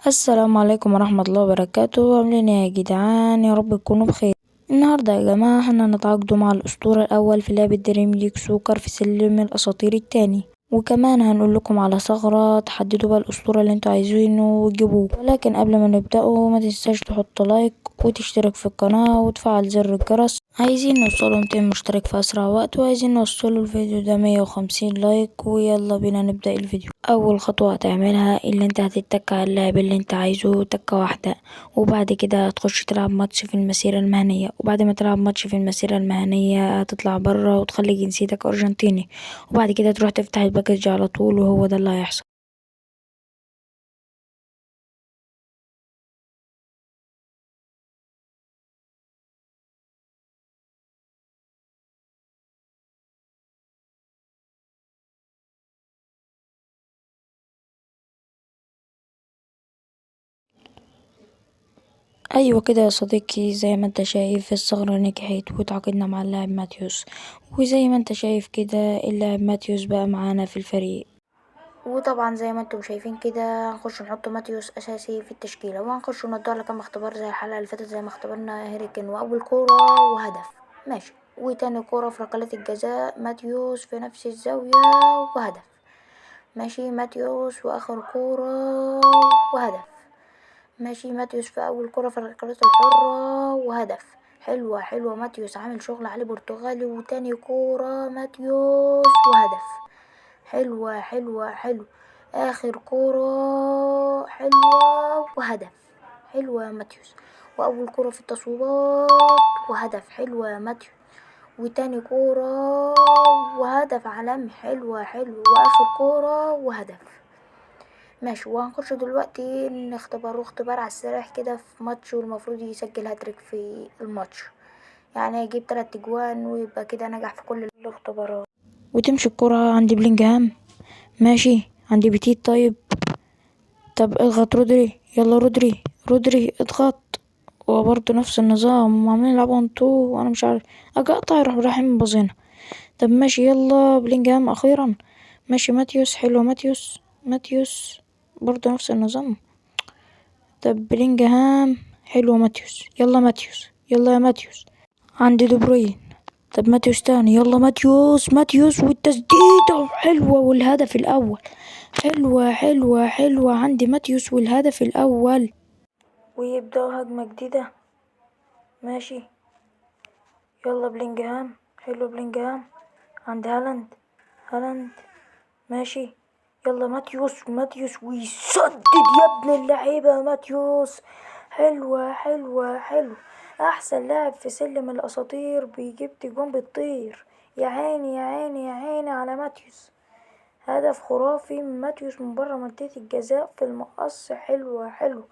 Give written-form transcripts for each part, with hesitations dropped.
السلام عليكم ورحمة الله وبركاته. عاملين ايه يا جدعان؟ يا رب تكونوا بخير. النهاردة يا جماعة احنا هنتعاقدوا مع الأسطورة الأول في لعبة Dream League Soccer في سلم الأساطير التاني، وكمان هنقول لكم على ثغرة تحددوا بقى الأسطورة اللي انتوا عايزينه وتجيبوه. ولكن قبل ما نبدأه ما تنساش تحط لايك وتشترك في القناة وتفعل زر الجرس. عايزين نوصلوا 200 مشترك في أسرع وقت، وعايزين نوصلوا الفيديو ده 150 لايك. ويلا بينا نبدأ الفيديو. أول خطوة هتعملها اللي انت هتتك على اللاعب اللي انت عايزه تكة واحدة، وبعد كده هتخش تلعب ماتش في المسيرة المهنية، وبعد ما تلعب ماتش في المسيرة المهنية هتطلع برا وتخلي جنسيتك أرجنتيني، وبعد كده تروح تفتح ال package على طول، وهو ده اللي هيحصل. ايوه كده يا صديقي، زي ما انت شايف الثغرة نجحت وتعاقدنا مع اللاعب ماتيوس، وزي ما انت شايف كده اللاعب ماتيوس بقى معانا في الفريق. وطبعا زي ما انتم شايفين كده هنخش نحط ماتيوس اساسي في التشكيلة، وهنخش نوديه على كام اختبار زي الحلقة اللي فاتت، زي ما اختبرنا هاري كين واول كورة وهدف ماشي، وتاني كورة في ركلات الجزاء ماتيوس في نفس الزاوية وهدف ماشي، ماتيوس واخر كورة وهدف ماشي، ماتيوس في اول كرة في الركلات الحرة وهدف. حلوة حلوة، ماتيوس عامل شغل عليه برتغالي. وتاني كورة ماتيوس وهدف. حلوة حلوة حلوة، اخر كورة حلوة وهدف. حلوة يا ماتيوس. واول كرة في التصويبات وهدف. حلوة يا ماتيوس. وتاني كورة وهدف عالمي. حلوة حلوة، واخر كورة وهدف ماشي. وهنخش دلوقتي نختبره اختبار على السريع كده في ماتش، والمفروض يسجل هاتريك في الماتش، يعني يجيب 3 اجوان ويبقى كده نجح في كل الاختبارات. وتمشي الكرة عند بلينجهام ماشي، عند بيتيت. طب اضغط رودري، يلا رودري، رودري اضغط. وبرضه نفس النظام، عاملين يلعبوا 1 2 وانا مش عارف اجي اقطع، يروح رايحين باظينها. طب ماشي، يلا بلينجهام اخيرا ماشي. ماتيوس، حلو ماتيوس، ماتيوس برضه نفس النظام. طب بلينجهام، حلو ماتيوس، يلا ماتيوس، يلا يا ماتيوس. عند دي بروين. طب ماتيوس تاني، يلا ماتيوس، ماتيوس والتسديدة حلوة والهدف الأول. حلوة حلوة حلوة عندي ماتيوس والهدف الأول. ويبدأوا هجمة جديدة ماشي، يلا بلينجهام، حلو بلينجهام عند هالاند، هالاند ماشي، يلا ماتيوس، ماتيوس ويسدد يا ابن اللعيبة يا ماتيوس. حلوة حلوة حلوة، أحسن لاعب في سلم الأساطير بيجيب تجوان بتطير. يا عيني يا عيني يا عيني على ماتيوس، هدف خرافي من ماتيوس من بره منطقة الجزاء في المقص. حلوة حلوة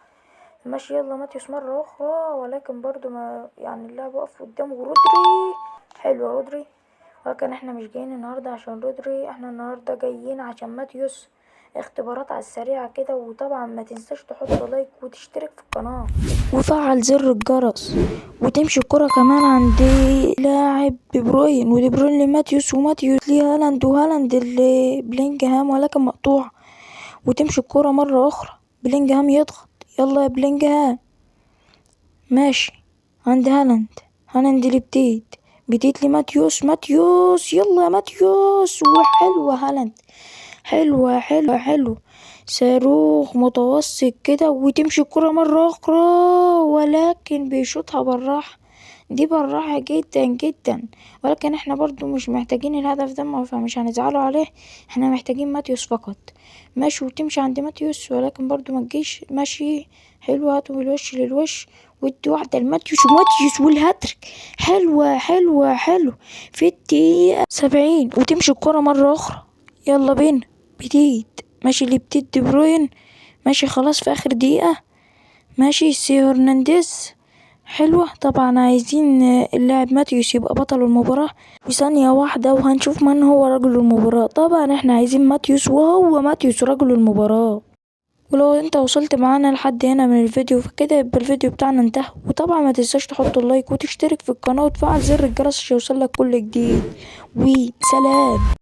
ماشي، يلا ماتيوس مرة أخرى، ولكن برضو ما يعني اللاعب وقف قدامه رودري. حلو رودري، ولكن احنا مش جايين النهاردة عشان رودري، احنا النهاردة جايين عشان ماتيوس. اختبارات على السريعة كده، وطبعا ما تنساش تحط لايك وتشترك في القناة وفعل زر الجرس. وتمشي الكرة كمان عند لاعب دي بروين، ودي بروين لماتيوس، وماتيوس لهالاند، وهالاند لبلينجهام ولكن مقطوع. وتمشي الكرة مرة أخرى، بلينجهام يضغط، يلا يا بلينجهام ماشي، عند هالاند، هالاند لبتيت، بتيت لماتيوس، ماتيوس يلا يا ماتيوس، وحلوة هالاند، حلوة حلوة حلوة، صاروخ متوسط كده. وتمشي الكرة مرة أخرى ولكن بيشوطها بالراحة، دي بالراحة جدا جدا، ولكن احنا برضو مش محتاجين الهدف ده فمش هنزعله عليه، احنا محتاجين ماتيوس فقط ماشي. وتمشي عند ماتيوس ولكن برضو ما تجيش ماشي، حلوة، هاتوا بالوش للوش، ودي واحدة لماتيوس، وماتيوس والهاتريك. حلوة حلوة حلوة في الدقيقة 70. وتمشي الكرة مرة أخرى، يلا بينا بتيت ماشي، اللي بتيت دي بروين ماشي، خلاص في آخر دقيقة ماشي، سيو هرنانديز حلوة. طبعا عايزين اللاعب ماتيوس يبقى بطل المباراة، وثانية واحدة وهنشوف من هو رجل المباراة. طبعا احنا عايزين ماتيوس، وهو ماتيوس رجل المباراة. ولو انت وصلت معانا لحد هنا من الفيديو فكده يبقى الفيديو بتاعنا انتهى. وطبعا ما تنساش تحط اللايك وتشترك في القناة وتفعل زر الجرس عشان يوصلك كل جديد. وسلام.